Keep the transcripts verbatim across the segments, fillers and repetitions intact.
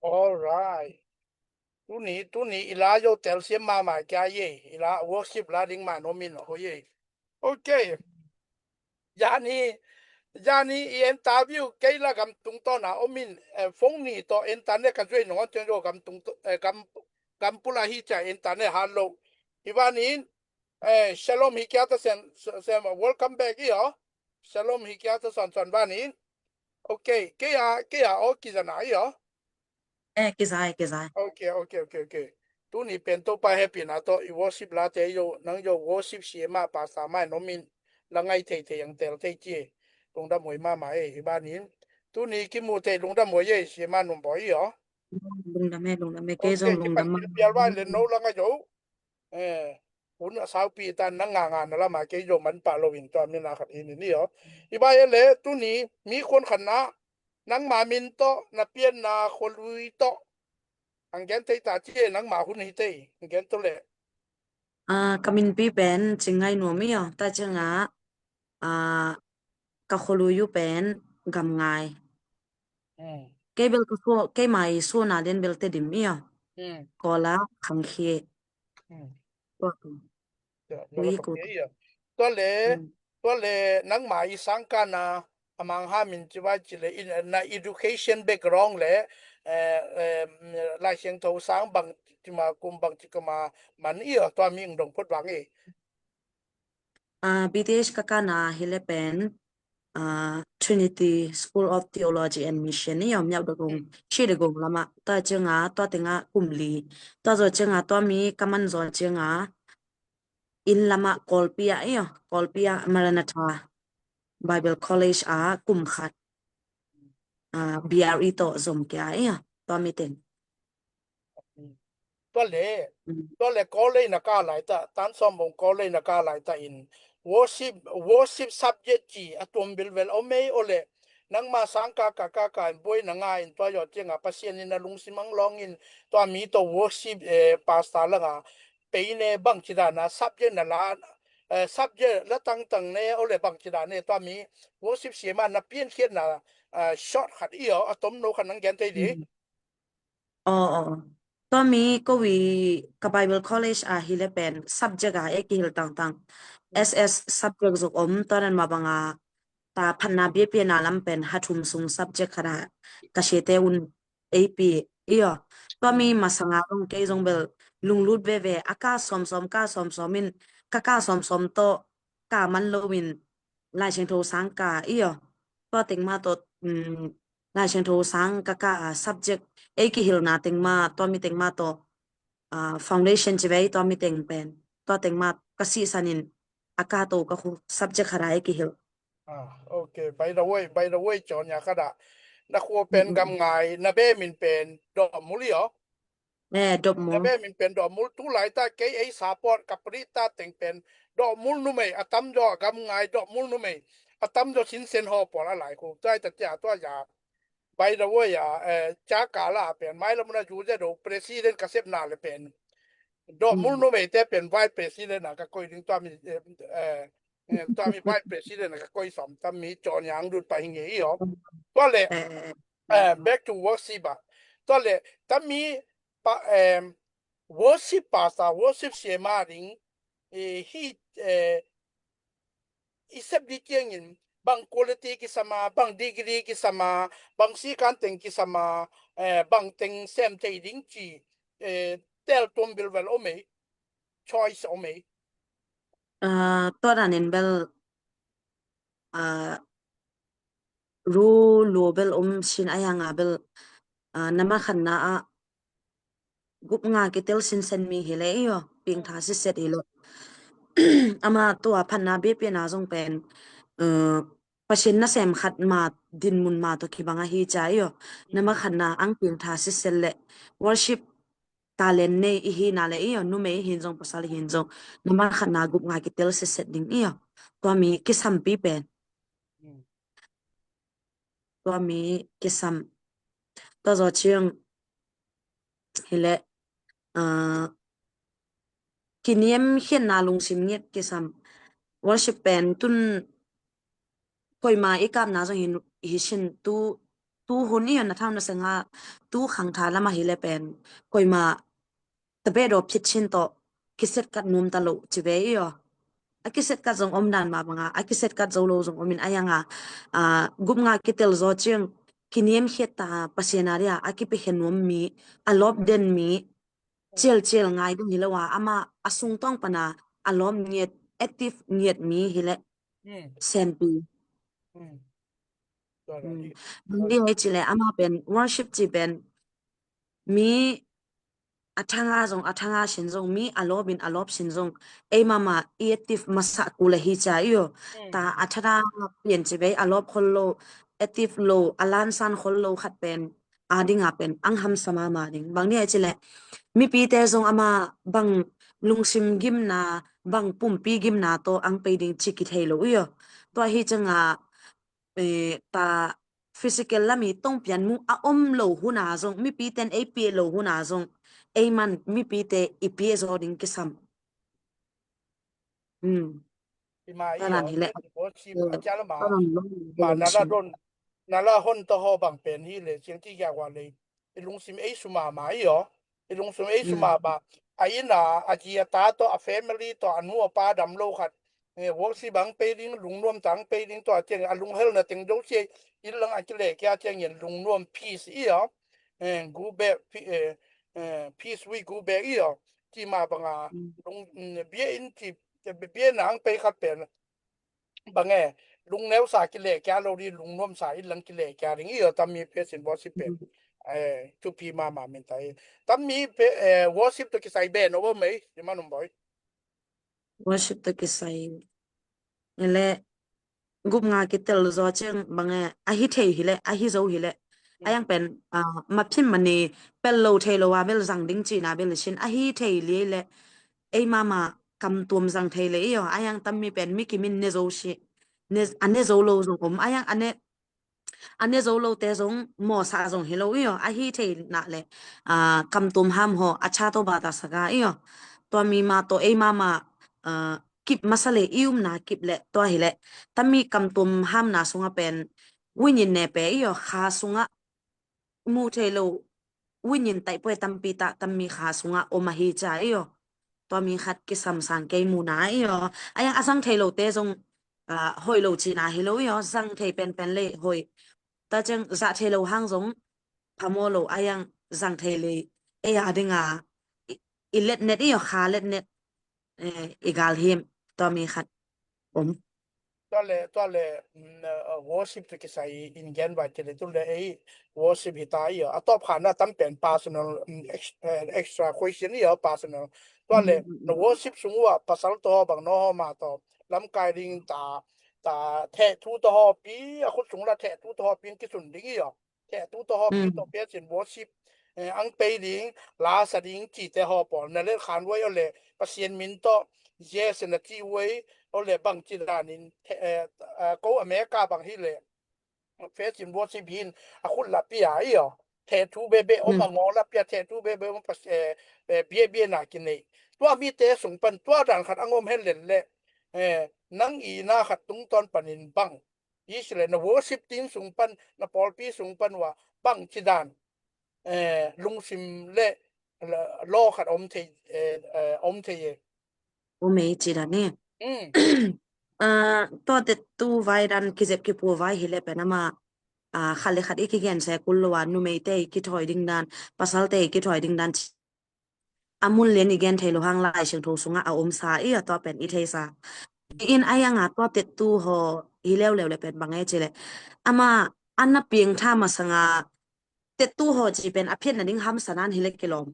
Alright. Tuni, tuni i la yo telsiam mahmah kia ye. I la worship la ding mah no min ho ye. Okay. Zani, zani i interview kei la gam tung to na omin, eh, phone ni to internet ka zui nong on tiang yo gam tung to, eh, gam, gam pula hi cha internet ha lo. Hi ba ni, eh, shalom hi kia ta sem, sem, welcome back i yo. Shalom hi kia ta son son ba ni. Okay, kei a, kei a o kizana i yo. Eh, kizai, kizai. Okay, okay, okay, okay. Tuni pen Topa hehpihna tawh i worship late yo, nang yo worship siama pastor mai nomin la ngai thei thei ang tel thei ci. Lungdam hoi mama e, hi banin. Tuni kimu thei lungdam hoi e, siama num boi i yo. Lungdam e, lungdam e, kei zong lungdam ma. Pial vai le no la ngai yo. Eh, hun a saupi tan nang nga nga na lama kei yo man pah lo in tua mina khat in i ni yo. Hi bai e le, tuni mi khuan khat na, nangma min tawh, na pianna khualui tawh. Ang gen thei ta ci e, nangma hun hi thei, ang gen to le. Ah, ka minpi pen Cing Ngai Nuam i yo, ta cianga, ah, ka khualui uh pen Gam Ngai. Hmm. Kei bel ka suah, keima i suahna den bel Tedim i yo. Hmm. Kawla Khangkhie. Hmm. Tua. Tua, tua la ka pia ia. Tua le, tua le nangma i sangkahna a mangha min ci vai ci le, in, na education background le, eh, eh, Lai Siangtho sang bang ci ma kum bang ci kama man ia, tua mi ing dong phot bang i. Ah, B T H ka kahna hi le pen, ah, Trinity School of Theology and Mission i yo, Myauk Dagon, Shi Dagon lama, tua cianga, tua tenga kum li. Tua zo cianga, tua mi ka man zo cianga, inn lama Kawlpi a i yo, Kawlpi a Maranatha Bible College a kum khat, ah, B R E tawh zom kia i yo, tua mi teng. Tua le, tua le college na ka lai ta, tan som bong college na ka lai ta in worship, worship subject ci a tuam bilbel om ei o le, nangma sangkah ka ka ka in buai na nga in tua yo cianga Pasian in a lungsim ang long in tua mi to worship, eh, pastor langa peine bang ci dana subject na la, eh, subject la tangtang ne o le bang ci dane tua mi worship siama na piankhiatna, eh, short khat i yo, a tom no khat nang gen thei di. Aw, aw. Tua mi ko i ka Bible College a hi le pen subject a ei kihil tangtang. S S subject zok om, tua nan ma banga ta phatna biapiana lam pen ha thum sung subject khat a ka siate un ei pi i yo. Tua mi masanga zong kei zong bel lunglut veve a ka sawmsawm, ka sawmsawm in, ka ka sawmsawm tawh ka man lo in Lai Siangtho sang ka i yo. Tua teng ma tawh, um, Lai Siangtho sang ka ka, ah, subject ei kihilna teng ma, tua mi teng ma tawh, ah, foundation ci vei tua mi teng pen. Tua teng ma ka sihsan in a ka to ka khu subject khat a ei kihil. Ah, okay. By the way, by the way, John ya ka da. Na khu pen Gam Ngai, na be min pen Dawh Mul i yo. Eh, Dawh Mul. Na be min pen Dawh Mul, tu lai ta kei ei support ka pri ta teng pen Dawhmul numei a tamzaw, a gam ngai dawhmul numei a tamzaw sinsen haw pawl a lai khu. Tua i tatia tua ya. By the way, a, eh, ca ka la pen mai lamuna ju ze do president ka sep na le pen. Dawhmul numei te pen vice president a ka koi ding tua mi, eh, eh, eh, tua mi vice president a ka koi som tam mi chon yang dut pa hinge i o. Tua le, eh, back to worship a. Tua le, tam mi pa, em, worship pastor, worship siama ding, eh, hi, eh, i sep di tiangin, bang quality kisama, bang degree kisama, bang sikan teng kisama, eh, bang teng sem thei ding ci, eh, tel tuam bilbel om ei, choice om ei. Ah, tua danin bel, ah, ru lu bel om sin a yanga bel, ah, nama khanna a gup nga kitel sinsen mi hi le i o, pingtha siset hi le. Ama tua phanna biapia na zong pen, eh, Pasian nasem khat ma dinmun ma to kibang ahi ca i o. Nama khanna ang pingtha siset le worship talent nei i hi na le i o, numei i hin zong pasal i hin zong. Nama khanna gup nga kitel siset ding i o. Tua mi kisampi pen. Tua mi kisam. Tua zaw ciang hi le, ah, kiniam khiatna lungsim ngiat kisam. Worship pen tun koima i kapna zong hi, hi sin tu, tu hun i na thau na senga tu khangtha lama hi le pen koima tabe do phit chin to kiset kat num ta lo ci ve i o. A kiset kat zong om dan ma banga, a kiset kat zo lo zong om in a yanga, a, gup nga kitel zo ciang kiniam khiat ta Pasian a dia a kipi khen nuam mi, a lop den mi, cial cial ngai ding hi lo a, ama a sung tong pana a lop ngiat, active ngiat mi hi le senpi. Bang di hai ci le ama pen worship ci pen mi a thanga zong, a thanga sin zong, mi a lop in a lop sin zong, ei mama i active masa kul ahi ca i o. Ta a thada pian ci bei a lop khol lo, active lo, a lansan khol lo khat pen a dinga pen ang hamsa mama ding. Bang ni a ci le mipite zong ama bang lungsim gimna, bang pumpi gimna to ang pei ding ci kithei lo i o. Tua hi canga, eh, ta physical lami tongpian mu a om lo huna zong, mipi ten ei pie lo huna zong, ei man mipite i pie zo ding kisam. Hmm. Ima i tanan hi le. Worship a cial ma. Tanan lo ma nala don, nala hon to ho bang pen hi le, ciang ci kia wa le. I lungsim ei suma ma i o. I lungsim ei suma ba. A ina, a ji a ta to, a family to, a nu a pa dam lo khat. Eh, worship ang pei ding, lungnuam tang pei ding to a ciang, a lunghelna teng do sia, i lang a kile kia ciang in lungnuam peace i o. Eh, gu be, pi-, eh, eh, peace wi gu be i o. Ci ma banga, lung, mm, bia in ci, bia na ang pei khat pen. Bang e, lungneu sa kile kia lo di, lungnuam sa i lang kile kia ding i o, tam mi praise and worship pen. Eh, thupi mama min ta i. Tam mi pe, eh, worship to kisai ben o mei, di manum boi. Worship to kisai. Ele, gup nga kitel zo ciang bang e, ahi thei hi le, ahi zo hi le. Ayang pen, ah, maphin mani pel lo thei lo a bel zang ding cina bel sin, ahi thei li le. Ei mama kam tuam zang thei le i o, ayang tam mi pen mi kimin ne zo si. Ne, a ne zo lo zong om, ayang a ne, a ne zo lo te zong mawsa zong hi lo i o, ahi thei na le, ah, kam tuam ham ho, a cha to ba ta saka i o. Tua mi ma to ei mama, ah, kip masa le i umna kip le, tua hi le. Tam mi kam tuam hamna sunga pen, winin ne pe i o, kha sunga mu thei lo, winin taipoi tampi ta, tam mi kha sunga om ahi ca i o. Tua mi khat kisam sang kei muna i o. Ayang a zang thei lo te zong, ah, hoi lo cina hi lo i o. Zang thei penpen le hoi. Ta ciang za thei lo hang zong, phamo lo ayang zang thei le. Ei a dinga, i, i let net i o, kha let net. Eh, i gal him, tua mi khat om. Tua le, tua le, mm, eh, worship to kisai in gen vai te le, tu le ei worship hi ta i o. A top khan na tam pen personal, mm, ex-, eh, extra question i o, personal. Tua le, na worship sung ua, pasal to ho bang no ho ma to, lamkai ding ta, ta, theh thu to ho pi, a khut sung la theh thu to ho pi, kisun ding i o. Theh thu to ho pi to pia cin worship, eh, ang pei ding, la sa ding, ci te ho pawl. Na le khan wai o le, Pasian min tawh, yes, na ci uh ei, o le bang ci danin, eh, eh, ko America bang hi le, Praise and Worship hi in a khut la pia i aw. Theh thu bebe om a ngaw la pia, theh thu bebe om pas, eh, eh, bia bia na kinei. Tua mite sung pan tua dan khat ang om hen len le, eh, nang i na khat tungtawn panin bang i si le na worship team sung pan, na pawlpi sung pan ua bang ci dan, eh, lungsim le, le, law khat om thei, eh, eh, om thei e. Om ei ci dan e. Mm. Ah, tua te tu vai dan kizep kipu vai hi le pen ama, ah, khat le khat i kigen se kul lo a, numeite i kithawi ding dan, pasalte i kithawi ding dan, a mun lian i gen thei lo hang Lai Siangtho sungah a om sa i a tua pen i thei sa. In ai anga tua te tu ho hi leuleu le pen bang e ci le, ama an na piang tha masanga te tu ho ci pen a phiatna ding hamsa nan hi le kilawm.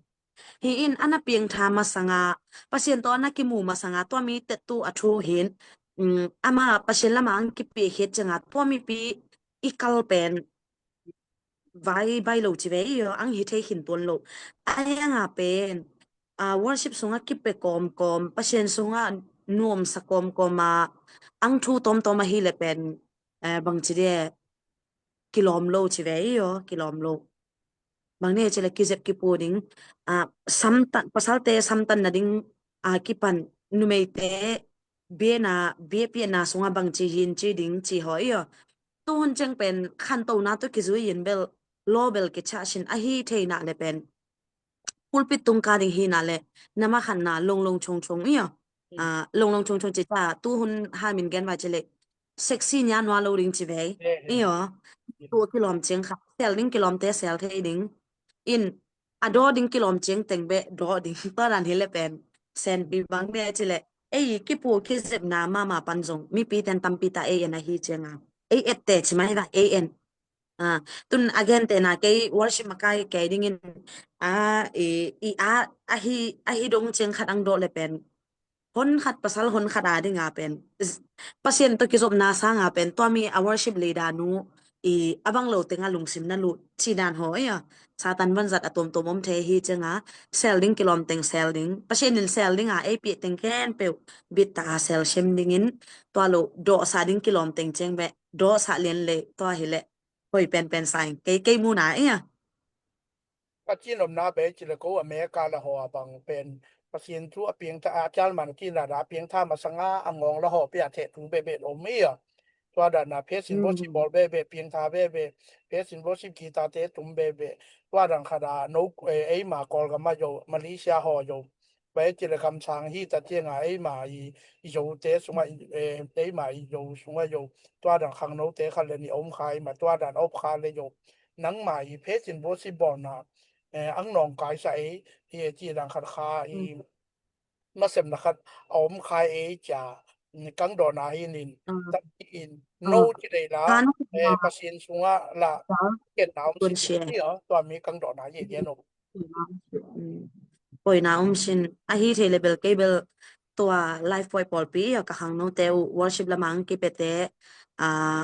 Hi in a na piangtha masanga, Pasian tawh a na kimu masanga, tua mi tettu a thu hin, um, ama Pasian lama ang kipiakhit cianga, tua mipi i kal pen vai, vai lo ci ve i aw, ang hi thei khin tuan lo. Ai anga pen, ah, worship sunga kipe kawmkawm, Pasian sunga nuamsa kawmkawm a, ang thu tawmtawm ahi le pen, eh, bang ci de, kilawm lo ci ve i aw, kilawm lo. Bang ni ci le kizep kipu ding, ah, samtan, pasalte samtan na ding, ah, kipan numeite biana, bia piana sunga bang ci hin ci ding ci haw i aw. Tu hun ciang pen khantona tu kizui in bel, law bel kichah sin ahi theina le pen pulpit tung ka ding hina le, nama khanna longlong chongchong i aw. Ah, longlong chongchong ci ta, tu hun ha min gen vai ci le, sexy nia nua lo ding ci ve i aw. Tu kilawm ciang kha, sel ding kilawmte sel thei ding. In, a daw ding kilawm ciang teng beh daw ding, tua dan hi le pen senpi bang de ci le, ei kipu kizepna mama pan zong mipi ten tampi ta ei en ahi cianga, ei ette ci mai va, ei en. Ah, tun a gente na kei worship makai kei dingin, ah, i, i, ah, ahi, ahi dong ciang khat ang dawh le pen hon khat pasal hon khat a dinga pen, Pasian tawh kizopna sanga pen tua mi a worship leader nu i a bang lo tenga lungsim na lut ci dan haw i aw. Satan vanzat a tuamtuam om thei hi cianga, sel ding kilawm teng sel ding, Pasian in sel dinga ei pih teng khempeuh bit taka sel sem dingin, tua lo dawhsa ding kilawm teng ciang beh dawhsa lian le tua hi le hoi penpen sa in kei, kei muna i aw. Ka cin omna be ci le ko America la haw a bang pen Pasian thu a piangtha a cial man a cin la da a piangtha masanga a ngawng la haw pia theh thu bebe om i aw. Tua dan na Praise and Worship bawl bebe, piangtha bebe, Praise and Worship guitar te tum bebe. Tua dan khat a no, eh, eima Kawlgam a yo, Malaysia haw yo. Bai ci le kamsang hi ta cianga eima i, i yo te sunga, eh, eima i yo sunga yo. Tua dan khangno te khat le ni om khai ma, tua dan op kha le yo. Nangma i Praise and Worship bawlna, eh, ang nawngkaisa ei, hi e ci dan khat kha i, nasepna khat a om khai ei cia, mm, kang dawna hi nin, tak in, no ci dei la, eh, Pasian sunga la, ken na om si ni, tua mi kang dawna hi e gen om. Poina om sin, ahi thei le bel kei bel tua live poi pawlpi a ka khangno te uh worship lamang kipete, ah,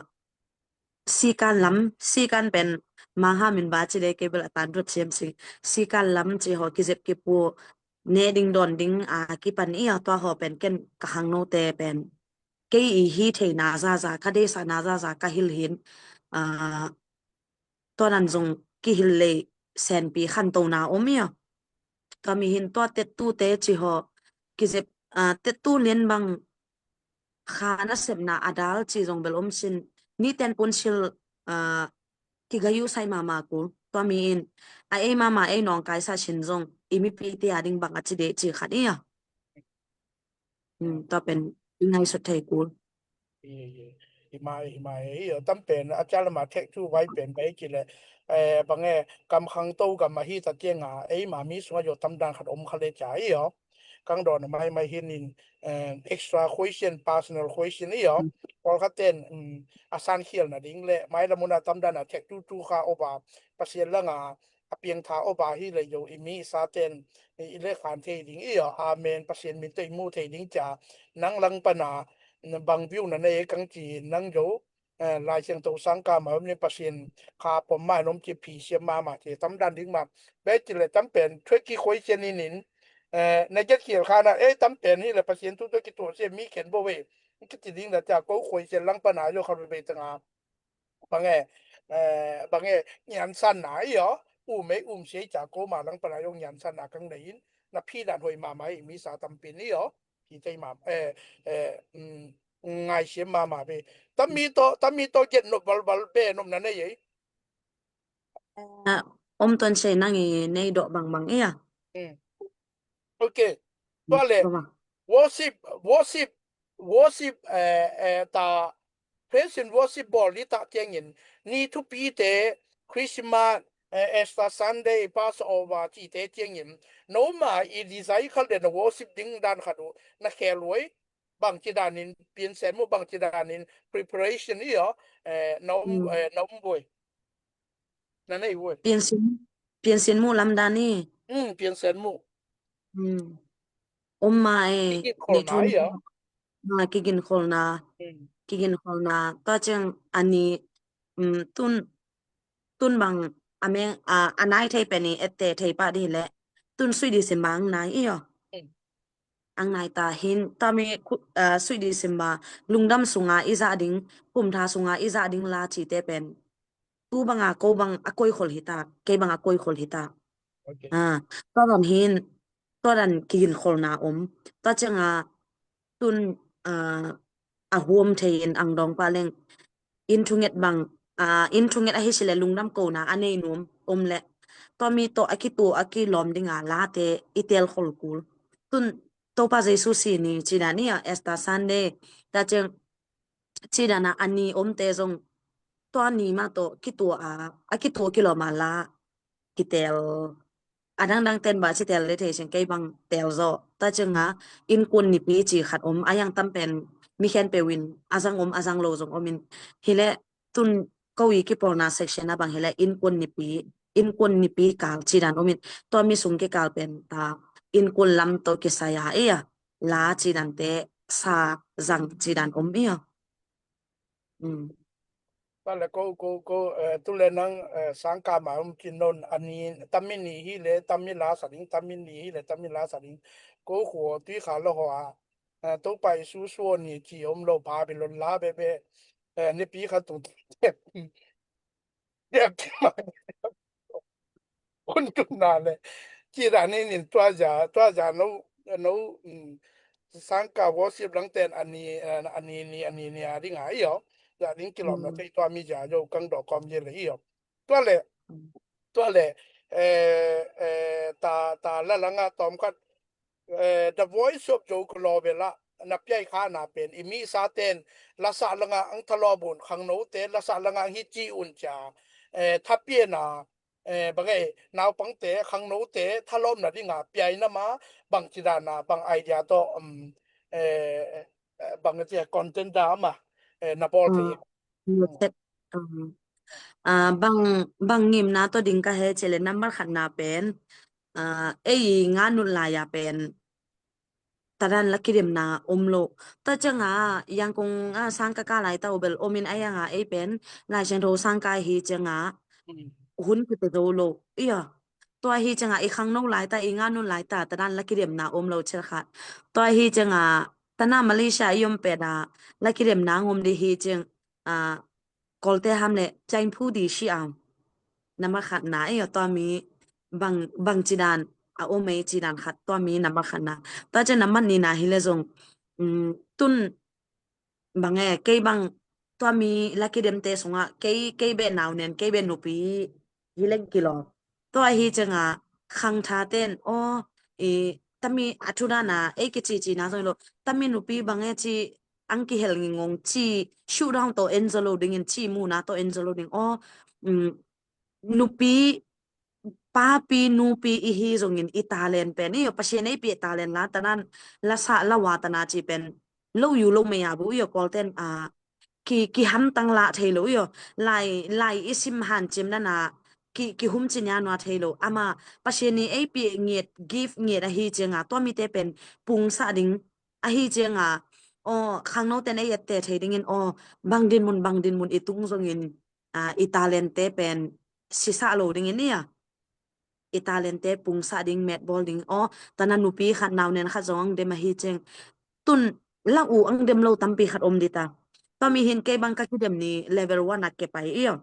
sikan lam, sikan pen mangha min ba ci le kei bel a tan ruat siam si, sikan lam ci haw kizep kipu ne ding dawn ding a kipan i a tua haw pen ken ka khangno te pen kei i hi theina zaza, ka deisahna zaza ka hilh hin, ah, tua nan zong kihil lei senpi khantona om i a. Tua mi hin tua tettu te ci haw kizep, ah, tettu lian bang kha nasepna a dal ci zong bel om sin, niten punsil, ah, kigayu sai mama kul. Tua mi in a ei mama ei nawngkaisa sin zong i mipi te a ding bang a ci deh ci khat i a. Hmm, tua pen i ngaihsut thei kul. Hi mai, hi mai, hi tam pen a cial ma thek thu vai pen bai ci le, eh, bang e, kam khangto gam a hi ta cianga, ei ma mi sunga yo tam dan khat om kha le cia i aw. Kang dawn a mai mai hin in, eh, extra question, personal question i aw. Pawl khat ten, um, a san khial na ding le, mai la mun a tam dan a thek thu thu kha oba, Pasian langa, a piangtha oba hi le yo i mi sa ten i le khan thei ding i aw, amen, Pasian min te i mu thei ding cia, nang lang pana bang biu na nei kang ci nang yo, eh, Lai Siangtho sang ka ma om ni Pasian kha pom ma nom ci phi siam mama ci tam dan ding ma, be ci le tam pen tricky question in in, Eh, na get khial kha na, eh, tam pen hi le Pasian thu tawh kituak sia mi khen bo ve. Kiti ding da tia ko khoi sia lang pana yo kha ve tanga. Bang e, eh, bang e, ngiansan na i aw. U mei um sia i tia ko ma lang pana yo ngiansan na kang nei in. Na phi dan hoi mama i misa tam pen i aw. Ki tei ma, eh, eh, mm, ngai sia mama ve. Tam mi to, tam mi to get nop val val be nop na nei ei. Eh, om ton sei nang i nei dok bang bang i a. Mm. Ok. Tua le, worship, worship, worship, eh, eh, ta, praise and worship bawl ni ta tiangin, ni thupi te, Christmas, eh, Easter Sunday, Passover, ci te tiangin, no ma i design khat le na worship ding dan khat uh, na khel uai, bang ci danin, pian sen mu, bang ci danin, preparation i aw, eh, na om, eh, na om uai. Na nei uai. Pian sen, pian sen mu lam dan i. Hmm, pian sen mu. Hmm. Om ma e, kigin kholna i a. Ma kigin kholna. Hmm. Kigin kholna. Tua ciang ani, hmm, tun, tun bang a meng, a, a nai thei pen i ette thei pa di le. Tun sui di sim bang nai i aw. Hmm. Ang nai ta hin, tua mi, ah, sui di sim ba, lungdam sunga i za ding, kum tha sunga i za ding la ci te pen. Tu banga ko bang a koi khol hita, kei bang a koi khol hita. Ok. Ah, tua dan hin, tua dan kigin kholna om. Tua cianga tun, ah, a huam thei in ang dong pa leng. In thunget bang, ah, in thunget ahi sile lungdam kona a nei nuam om le. Tua mi to a kitu a kilawm dinga late i tel khol kul. Tun Topa Jesu si ni ci dan i a Easter Sunday. Tua ciang ci dan a ani omte zong tua ni ma to kitua a, a kitua kilawm a la kitel. A dangdang ten ba ci tel le thei sing kei bang tel zaw. Tua cianga innkuan nipi ci khat om a yang tam pen mi khen peuh in a zang om a zang lo zong om in. Hi le tun ko i kipawlna section a bang hi le innkuan nipi, innkuan nipi kal ci dan om in. Tua mi sung kikal pen ta innkuan lam to kisai a i a la ci dan te sa zang ci dan om i a. Mm. Tua le ko, ko, ko, eh, tu le nang, eh, sangkah ma om kin non ani, tam mi ni hi le, tam mi la sa ding, tam mi ni hi le, tam mi la sa ding. Ko khuo tui kha lo ho a, eh, Topa Jesu suo ni ci om lo Babylon la be be, eh, nipi kha tu. Un tun na le. Ci dan in in tua za, tua za no, no, mm, sangkah worship lang ten ani, eh, ani ni, ani ni a ding a i aw. Za ding kilawm na thei tua mi za zo kang dawh kawm ye le i aw. Tua le, tua le, eh, eh, ta, ta la langa tawm khat, eh, The Voice of Zo Global ah na piai kha na pen i mi sa ten lasa langa ang thalawm un khangno te lasa langa ang hi ci un cia, eh, thapiana, eh, bang ei naupangte khangnote thalawmna dinga piaina ma bang ci dana bang idea tawh, um, eh, eh, bang ci content da ma, eh, na bawl thei. Ah, bang, bang ngimna tawh ding ka he ci le nambar khatna pen, ah, ei nga nut lai a pen tadan la kidemna om lo. Tua cianga Yangkung a sangkah ka lai ta ubel om in a yanga ei pen Lai Siangtho sangkah hi cianga hun kipia zo lo. Ia. Tua hi cianga i khangno lai ta, i nga nut lai ta, tadan la kidemna om lo cil khat. Tua hi cianga tana Malaysia i om pet a la kidemna ngom di hi ciang, a, Kawlte ham le piain phu di si a. Nambar khatna i a tua mi bang, bang ci dan a om ei ci dan khat tua mi nambar khatna. Tua ciang nambar nina hi le zong, um, tun bang e, kei bang tua mi la kidemte sungah kei, kei beh nau nen, kei beh nupi hi leng kilawm. Tua hi cianga khangtha ten aw, i tami a thu dana ei kici cina zong lo, tami nupi bang e ci ang kihel ngingong ci, showdown tawh en zaw lo dingin ci, muna tawh en zaw lo ding aw, um, nupi, papi, nupi i hi zongin i talent pen i aw, Pasian ei pia talent la tanan lasa lawa tana ci pen lo yu lo mei a bu i aw, Kawlten a ki, kihamtang lah thei lo i aw, lai, lai i sim hanciam nana ki, kihum cinia nua thei lo. Ama Pasian i ei pia ngiat, gift ngiat ahi cianga tua mite pen pungsa ding ahi cianga aw, khangnoten ei ette thei dingin aw, bang dinmun, bang dinmun i tung zongin, a, i talente pen sisah lo dingin i a. i talente pungsa ding, metbawl ding. Aw, tana nupi khat, nau nen khat zong ang dem ahi ciang, tun lang u ang dem lo tampi khat om dita. Tua mi hin kei bang ka kidem ni level one a ke pai i aw.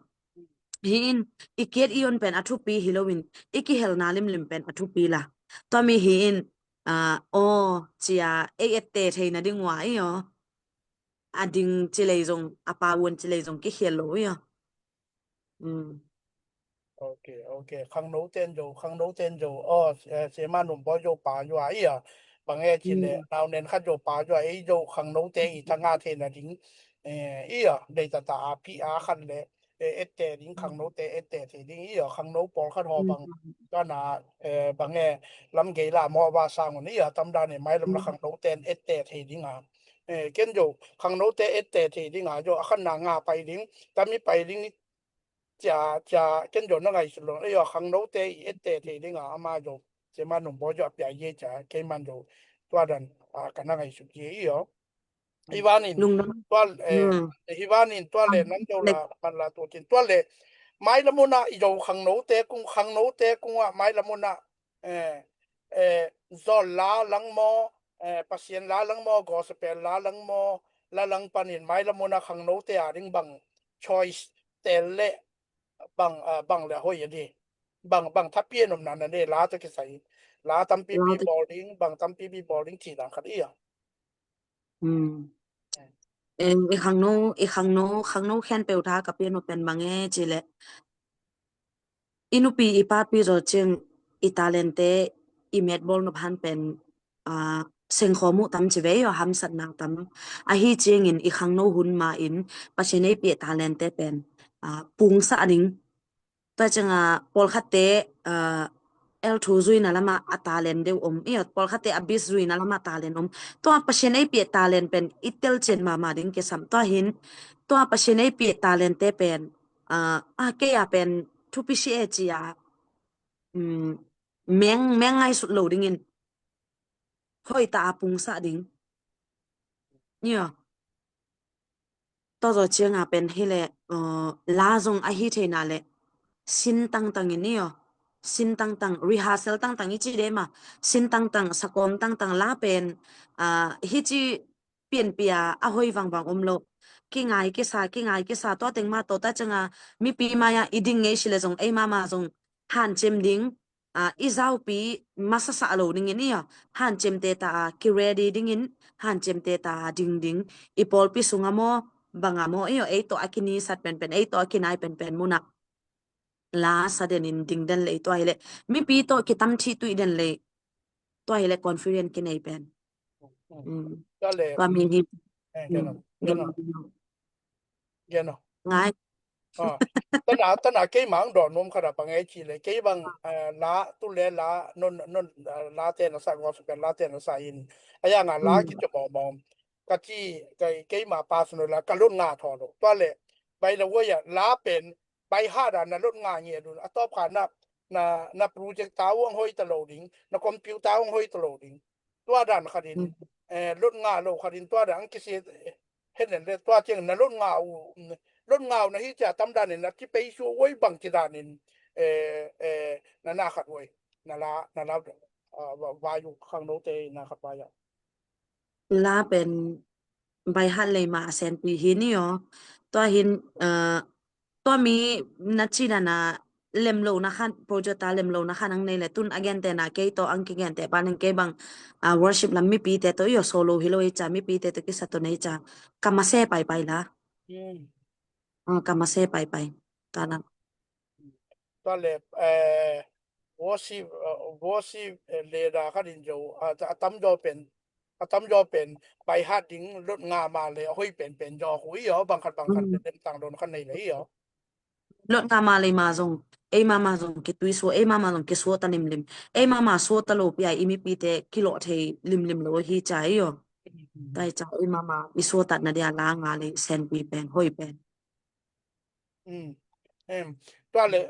Hi in, i kiat i on pen a thupi hi loin, i kihelna limlim pen a thupi la. Tua mi hi in, ah, aw, cia ei ette theina ding ua i aw. A ding ci lei zong, a pawuan ci lei zong kikhel lo i aw. Mm. Ok, ok. Khangno ten zo, khangno ten zo. Aw, eh, sema num bawi zo pa zo a i aw. Bang e ci le, mm, nau nen khat zo pa zo a, ei zo khangno te i tanga theina ding. Eh, i aw, deitata a pi a khat le, eh, ette ding, khangno te ette thei ding i aw, khangno pawlkhat haw bang. Mm. Tuana, eh, bang e, lam gei la maw va sang un i aw, tamdan e mailam la khangno ten ette thei ding a. Eh, ken zo, khangno te ette thei ding a zo, a khatna nga pai ding, tami pai ding ni, cia, cia, ken zo na ngaihsut lo, i aw, khangno te i ette thei ding a, ama zo, sema num bawi zo a pia ye cia, kei man zo, tua dan, a, ka na ngaihsut ye i aw. Hi vanin, lungdam. Tua, eh, hmm, hi vanin, tua le, ah, nang zo le, la, man la tu cin. Tua le, mailam una, i zo khangno te kung, khangno te kung a, mailam una, eh, eh, zol la lang maw, eh, Pasian la lang maw, gospel la lang maw, la lang panin, mailam una khangno te a ding bang choice tel le, bang, ah, bang le hoi a di. Bang, bang thapian om na na de, la to kisai. La tampi pi bawl ding, bang tampi pi bawl ding ci dang khat i aw. Hmm. Eh, i khangno, i khangno, khangno khempeuh tha ka pian uh pen bang e ci le, i nupi i papi zaw ciang i talente i metbawl nop han pen, ah, sengkhawm uh tam ci ve i aw, hamsatna tam. Ahi ciangin i khangno hun ma in Pasian ei piah talente pen, ah, pungsa ding. Tua cianga pawlkhatte, ah, el thu zuina lama a talent deuh om i aw, pawlkhatte a bis zuina lama talent om. Tua Pasian ei piah talent pen i telcian mahmah ding kisam. Tua hin, tua Pasian ei piah talente pen, ah, a kei a pen thupi si e ci a, mm, meng, meng ngaihsut lo dingin hoih ta a pungsa ding. Nia. Tua zaw cianga pen hi le, uh, la zong ahi theina le sin tangtang in i aw. Sin tangtang, rehearsal tangtang i ci de ma. Sin tangtang, sakawm tangtang la pen, uh, hi ci pianpia a hoi vangvang om lo. Kingai kisa, kingai kisa, tua teng ma tawh ta cianga mipi mai-ah i ding ngei si le zong, ei mama zong hancem ding, ah, i zaupi masasa lo dingin i aw. Hancemte ta a ki ready dingin, hancemte ta a ding ding. I pawlpi sunga maw, banga maw, i aw, ei tawh a kinisat penpen, ei tawh a kinai penpen muna. La sa denin ding den le i tua hi le. Mipi tawh kitam thih tuih den le. Tua hi le confident kinei pen. Mm. Tua le, tua mi hi. Eh, gen aw, gen aw. Gen aw. Ngai. Ah, tana, tana keima ang dawh nuam khat a bang ei ci le. Kei bang, eh, la, tu le la, non, non, eh, la te na sa, gospel la te na sa in. A yanga la ki ci mawmawm. Ka ci, kei, keima personal la, ka lot nga thaw lo. Tua le, by the way a, la pen, by heart a na lot nga nge dun. A tawp kha na, na, na projector uh ang hoi ta lo ding, na computer uh ang hoi ta lo ding. Tua dan khatin, eh, lot nga lo khatin tua dan ang kisi, eh, henen le tua ciang na lot nga uh, lot nga uh na hi cia tam danin na kipei su uh oi bang ci danin, eh, eh, na na khat oi, na la, na la, ah, va, va yu khangno te na khat va ya. La pen by heart lei ma a senpi hi ni aw. Tua hin, eh, tua mi na ci dana lemlo na khan, project a lemlo na khan ang nei le tun a gente na kei tawh ang kigente panin kei bang, ah, worship lam mipite tawh i aw solo hi lo i ca mipite tawh kisa tawh nei ca. Ka mase paipai la. Mm. Ah, ka mase paipai. Tua na. Tua le, eh, worship, eh, worship, eh, leader khat in zo, a, a tam zo pen, a tam zo pen, by heart ding lot nga ma le, a hoi pen pen zo khu i aw, bang khat bang khat, mm, le dem tang don khat nei le i aw. Lot nga ma le ma zong, ei mama zong kitui sua, ei mama zong kisua ta limlim. Ei mama sua ta lo pia i mipite kilawh thei limlim lo hi ca i aw. Mm. Tai ca ei mama i sua tatna dia la nga le senpi pen, hoi pen. Mm. Em, tua le,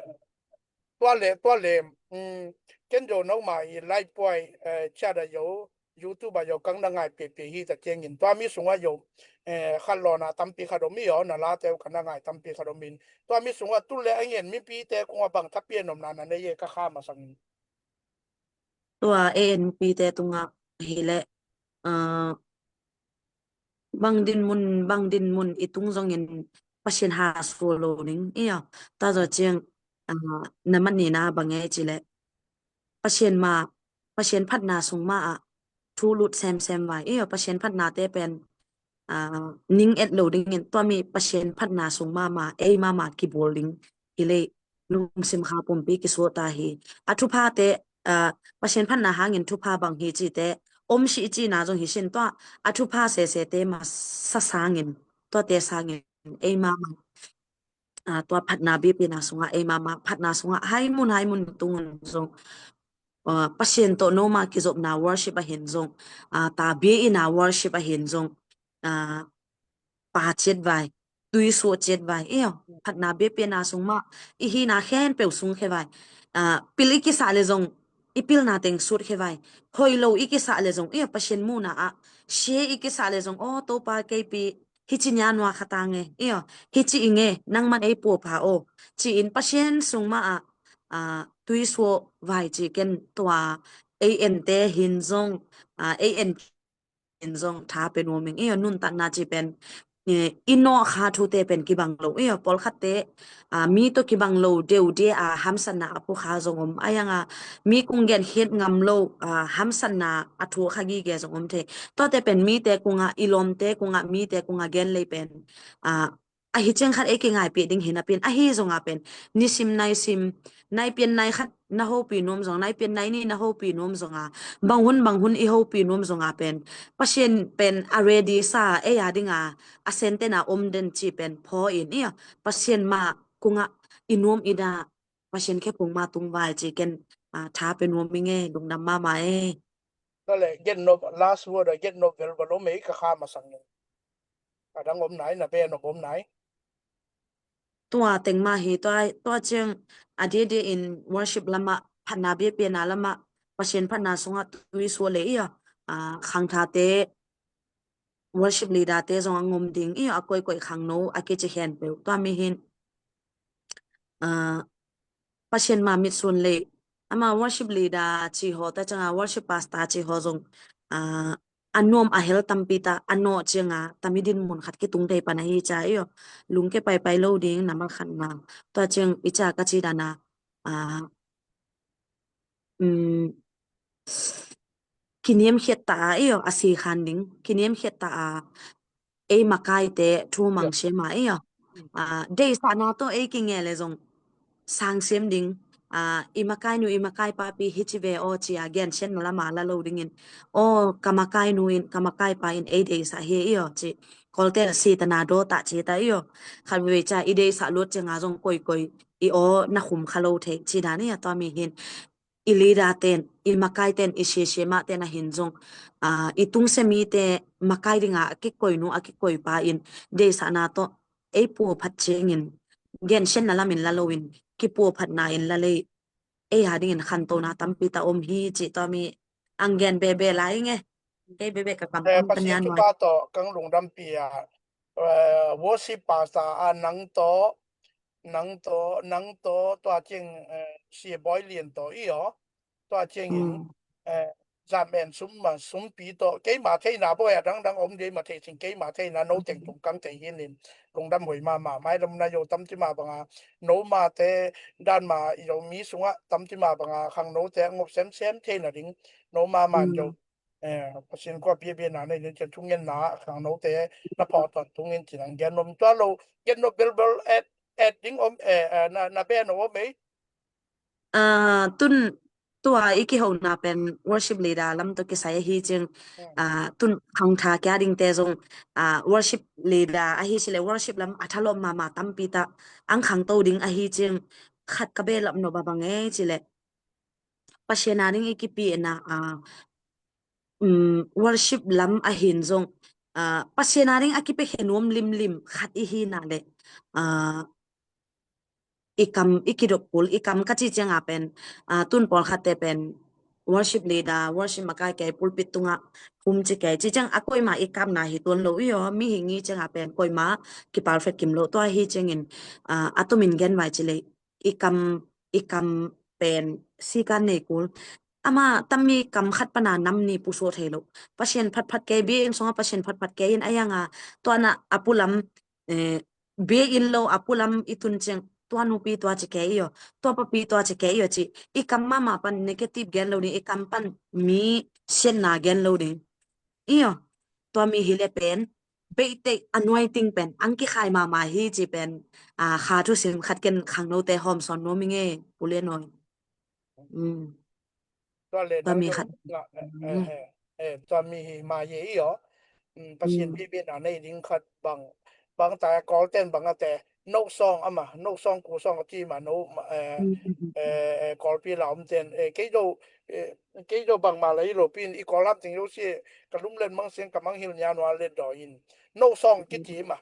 tua le, tua le, mm, ken zo no ma i live puai, eh, chat a zo, YouTube a zo kang na ngai pipi hi ta ciangin. Tua mi sunga zo, eh, khat lawna tampi khat om i aw, na la teu ka na ngai tampi khat om in. Tua mi sunga tu le a ngen mipite kunga bang thapian om na na nei e ka kha ma sangin. Tua A N P te tungah hileh, ah, bang din mun, bang din mun i tung zongin Pasian ha sual lo ding. Ia, tua zawh ciang, ah, na man nina bang ei cileh Pasian ma, Pasian phatna sung ma ah thu lut semsem vai. Ia, Pasian phatna te pen, ah, ning et lo dingin tua mi Pasian phatna sung mama, ei mama kibul ding hileh lungsim kha pumpi kisuah ta hi. A thupha te, ah, Pasian phatna hangin thupha bang hi cite om sih cina zong hi sin tua a thupha sese te ma sa sangin, tua te sangin ei mama, ah, tua phatna biakpiakna sungah ei mama phatna sungah haimun haimun tungun zong, ah, Pasian tawh noma kizopna worship ahin zong, ah, ta bia ina worship ahin zong, ah, pa ciat vai, tui suah ciat vai, io, phatna biakpiakna sung mah, i hina khempeuh sung khe vai. Ah, pil i kisah le zong, i pilna teng sut khe vai. Hoih lo i kisah le zong, io, Pasian muhna ah, sia i kisah le zong, aw, Topa keipi, hici nia nua kha ta nge, io, hici i nge, nangman ei puapha aw, ci-in Pasian sung mah ah, ah, tui suah vai ci ken tua, ei ente hin zong, ah, ei en in zong tha pe nuam ing. Io, nuntakna ci pen, eh, i nawh kha thute pen kibang lo. Io, pawlkhatte, ah, mi tawh kibang lo deuh dia, ah, hamsatna a phu kha zong om. A ianga mi kung genkhiat ngam lo, ah, hamsatna a thu kha gige zong om thei. Tuate pen mite kungah, i lawmte kungah, mite kungah gen lei pen, ah, ahi ciang khat ei kingaipih ding hi napi-in, ahi zonga pen nisim naisim, nai pian nai khat na hopih nuam zong, nai pian nai nih na hopih nuam zonga, bang hun bang hun i hopih nuam zonga pen Pasian pen a ready sa, ei a dinga a sentena om den ci pen phaw in, io, Pasian ma kungah i nuam i dah Pasian khephung ma tung vai ci ken, ah, tha pe nuam ing e, lungdam mama e. Tua le, gen nop, last word a gen nop vel vel om ei ka kha masang in. A dang om nai, na be nop om nai. Tua teng mah hi, tua, tua ciang a diadia in worship lamah, phatna biakpiakna lamah, Pasian phatna sungah tui suah le, io, ah, khangthate, worship leader te zong a ngom ding, io, a koikoi khangno a kici khempeuh. Tua mi hin, ah, Pasian ma mitsun le, ama worship leader ci haw, tua cianga worship pastor ci haw zong, ah, a nuam a hel tampi ta, a nawh cianga tami din mun khat kitung thei pan ahi cia, io, lungke paipai lo ding, na mal khat ma. Tua ciang i cia ka ci dana, ah, um, kiniamkhiat ta a, io, a si khan ding, kiniamkhiat ta a, ei makaite thu mangsia ma, io. Ah, deisahna tawh ei kinge le zong sangsiam ding, ah, i makainu, i makaipapi hici ve aw ci a gensiatna lama la lo dingin, aw, ka makainu in, ka makaipa in ei deisah hi, io, ci. Kawlte sitana dawtah ci ta, io. Khat veve cia i deisah luat cianga zong koikoi i aw na khum kha lo thei ci dan, io, tua mi hin i leader ten, i makai ten, i siasia mah ten a hin zong, ah, i tungsia mite makai dinga a kikoinu, a kikoipa in deisahna tawh ei puaphat ciangin gensiatna lamin la loin kipuaphatna in la lei, ei a dingin khantona tampi ta om hi ci tua mi ang gen bebe lai nge. Kei bebe ka kam, eh, tam Pasian panian thupha tawh kang lungdampi a, eh, worship pastor a nang tawh, nang tawh, nang tawh, tua ciang, eh, Sia Bawi Lian tawh i aw. Tua ciangin, mm, eh, zam en sum ma, sumpi tawh, keima theina bawi a dangdang om dei ma thei sing, keima theina no teng tung kang thei hi nin, lungdam hoi mama, mailam na yo tamci ma banga, no mate, dan ma i lo mi sungah tamci ma banga, khang note a ngop semsem theina ding, no mama in lo, mm, eh, Pasian kua biakpiakna nei nin cian thungenna, khang note, na phawk tawn tungin cinang gen nom tua lo, gen nom belbel et, et ding om, eh, eh, na, na be no om ei. Ah, tun tua i kihona pen worship leader lam tawh kisai ahi ciang, ah, tun khangtha kia dingte zong, ah, worship leader ahi cileh worship lam a thalawm mama tampi ta ang khangto ding ahi ciang khat ka belap nop a bang e cileh Pasian a ding i kipina, ah, um, worship lam a hin zong, ah, Pasian a ding a kipiakhia nuam limlim khat i hina le, ah, i kam, i kidop kul, i kam ka ci cianga pen, ah, tun pawlkhatte pen worship leader, worship makai kei, pulpit tungah hum ci kei, ci ciang a koima i kamna hi tuan lo i aw, mihing i cianga pen koima kiperfect kim lo tua hi ciangin, ah, a tumin gen vai cileh i kam, i kam pen sikan nei kul. Ama tammi kam khat pana nam ni pusuak thei lo. Pasian phatphat kei, biakinn sungah Pasian phatphat kei in a ianga, tua na a pulam, eh, biakinn lo a pulam i tun ciang, tua nupi tua ci kei i aw, tua papi tua ci kei i aw ci. I kam mahmah pan negative gen lo ding, i kam pan mi siatna gen lo ding. I aw, tua mi hi le pen, beitei a nuai ting pen, ang kikhai mahmah hi ci pen, a, kha thusim khat ken khangnote hawm sawn nuam i nge, Pu Lian Nawi. Mm. Tua le tua no mi khat. Tua mi hi ma ye i aw. Mm, Pasian bibina nei ding khat bang, bang ta Kawl ten bang a te, no song ama, no song ku song a ci ma no, eh, eh, Kawlpi la om ten, eh, kei do, eh, kei do bang ma la i lo pin, i Kawl lam ting lo si, ka lum len mang sing ka mang hil nia nua le do in. No song ki ci ma,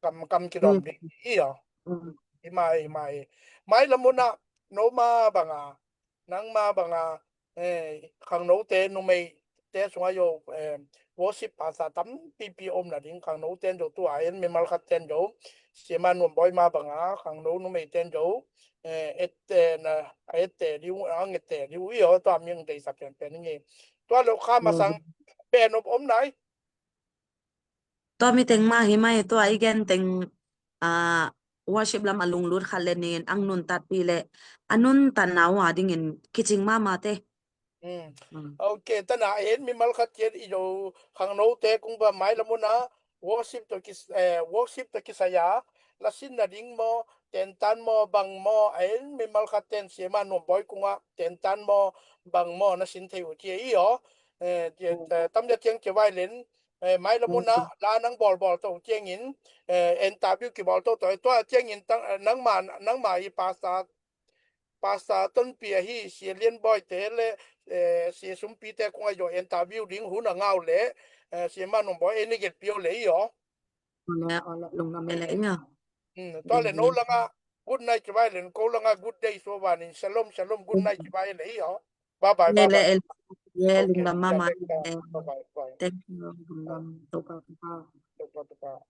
kam, kam ki dom di, i aw. I ma, i ma, i. Mai la muna, no ma banga, nangma banga, eh, khangnote numeite sungah yo, eh, worship pastor tampipi om na ding khangnote en zo tua en mimal khat ten zo. Sima nuam boy ma banga khangno numeite en zo. Eh, et, eh, na, et te liu, ang et te liu, i aw tua ming dei sa pen pen nge. Tua lo kha masang pen om om nai. Tua mi teng mah hi mai, tua i gen teng, ah, worship lam a lunglut khat le nin ang nuntatpih le a nuntatna uh a dingin kicing mahmah te. Mm. Mm. Ok, tana en mimal khat ciat i zo khangnote kung ba mai lamuna worship to kis, eh, worship to kisaya, lasin na ding maw, tentan maw, bang maw, a en mimal khat ten siama nuam boy kunga tentan maw, bang maw, na sin thei uh cia i aw. Eh, cia, eh, tam cia tiang cia vai len, eh, mai lamuna la nang bawlbawl to ciangin, eh, interview kibawl to to, tua ciangin tang, eh, nangma, nangma i pastor, pastor tonpi ahi Sia Lian Boy te le, eh, Sia Sumpi te kung a yo interview ding hun a ngau le, eh, Sia Manung Boy e ni get pio le i aw. Ole, ole, lungdam e le i aw. Hmm, tua le no langa good night ci vai len, ko langa good day so vanin, shalom, shalom, good night ci vai le i aw. Bye bye, bye bye. Lungdam mama. Bye bye, bye. Thank you, lungdam. Topa, topa. Topa, topa.